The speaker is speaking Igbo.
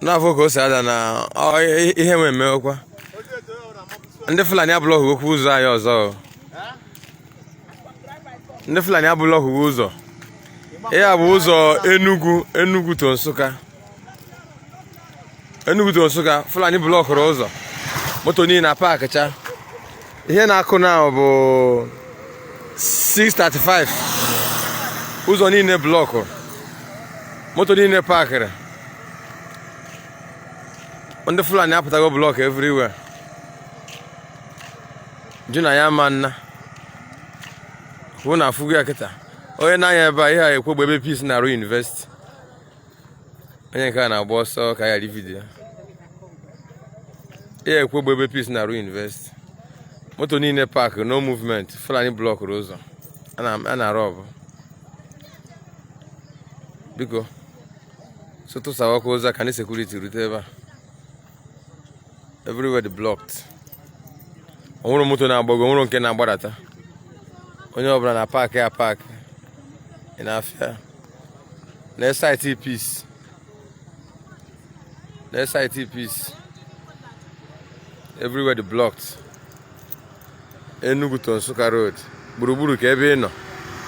Na-afụ ka o si ada na ihe nwe emewekwa. Ndị Fulani ablockụgokwa ụzọ anyị ọzọ o. Ndị Fulani ablockụgo ụzọ. Ihe a bụ ụzọ Enugu, Enugu to Nsụka, Enugu to Nsụka. Fulani blockụrụ ụzọ, moto niile na parkcha. Ihe na-akụ na bụ 6:35. Ụzọ niile blockụrụ, moto niile parkịrị. Ndị Fulani apụtago block everywhere, jụ na ya ma nna hụ na afụgo ya kịta. Onye na-anya ebe a, ihe a ekwegbe ebe Peace na-arụ university. Onye nke a na-agba ọsọ ka ya ri video. Ihe ekwegbe ebe Peace na-arụ university, moto niile park, no movement. Fulani blockụrụ ụzọ a na-arụ ọbụ. Biko, so tụsawakwa ụzọ ka ndị security rute ebe a. Everywhere dị blocked. Onwere moto na-agbago, onwere nke na-agbadata. Onye ọbụla na park ya park. Ị na-afịa na site Peace, na site Peace, everywhere dị blocked. Enugu to Nsụka road gburugburu ka ebe ị nọ.